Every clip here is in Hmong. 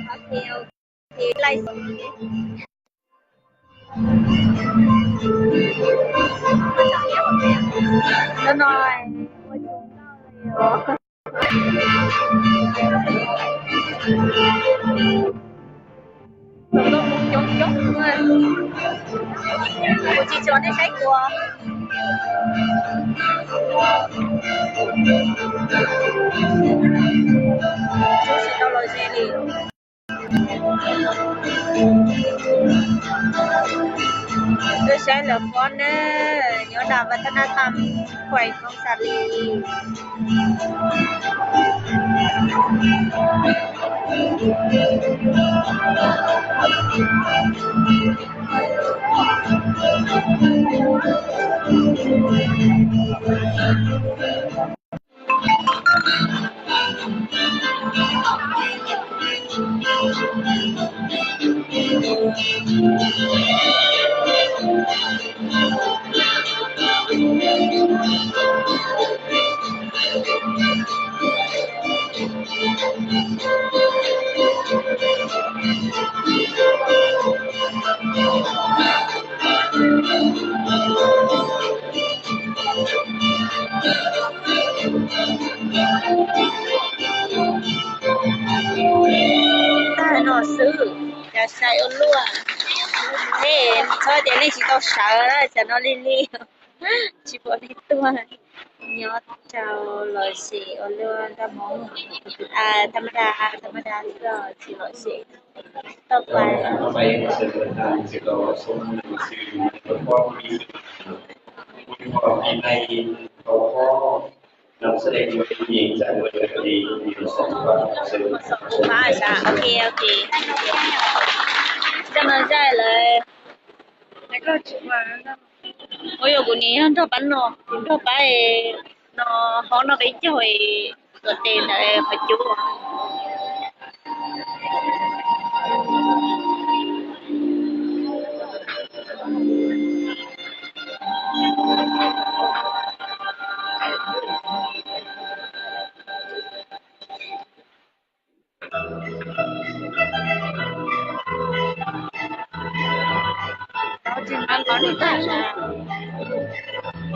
Ok, ok, like. Cov no ua tsis tau li os. Coob coob, kuv tsis tshua nej saib kuv. Tsis tau los ze li. Tuaj saib lawv pob na, nyob rau Vaj Thab Naj Tham Khuais Hmoob Xa Li. Tag no xwb, cas sai ua luaj. Nej txhob tias nej tsis tau sawv na, cas no li li. Tsis pom nej tuaj. Nyob rau lom zem ua luaj nkauj Hmoob. Tham ma da, tham ma da xwb, tsis lom zem. Tau pais. Xaum pab sav, ok, ok. Coj no zaij lawm. Ua yog kuv nim yog nrog pab no, kuv nrog pab no, hov no peb caug tuam tes ntawm qhov cub.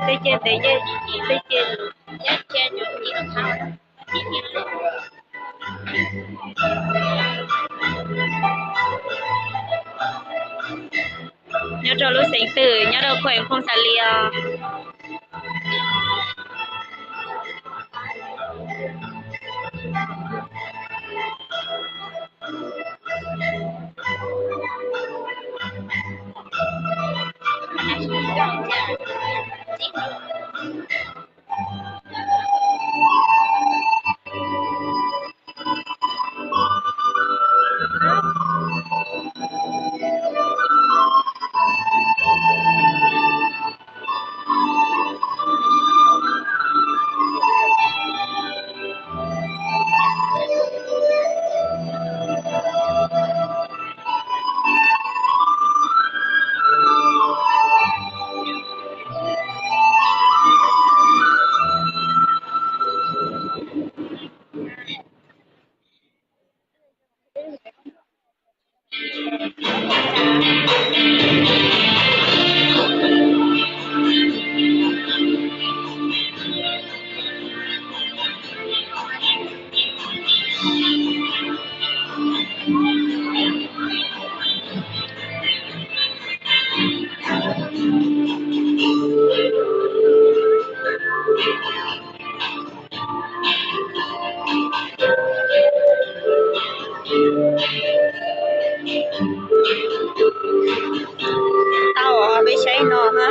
Tej cia ntev, tej cia, nyob rau lub xeev twm, nyob rau Khuais Hmoob Xa Li os. Tau, peb saib no ha.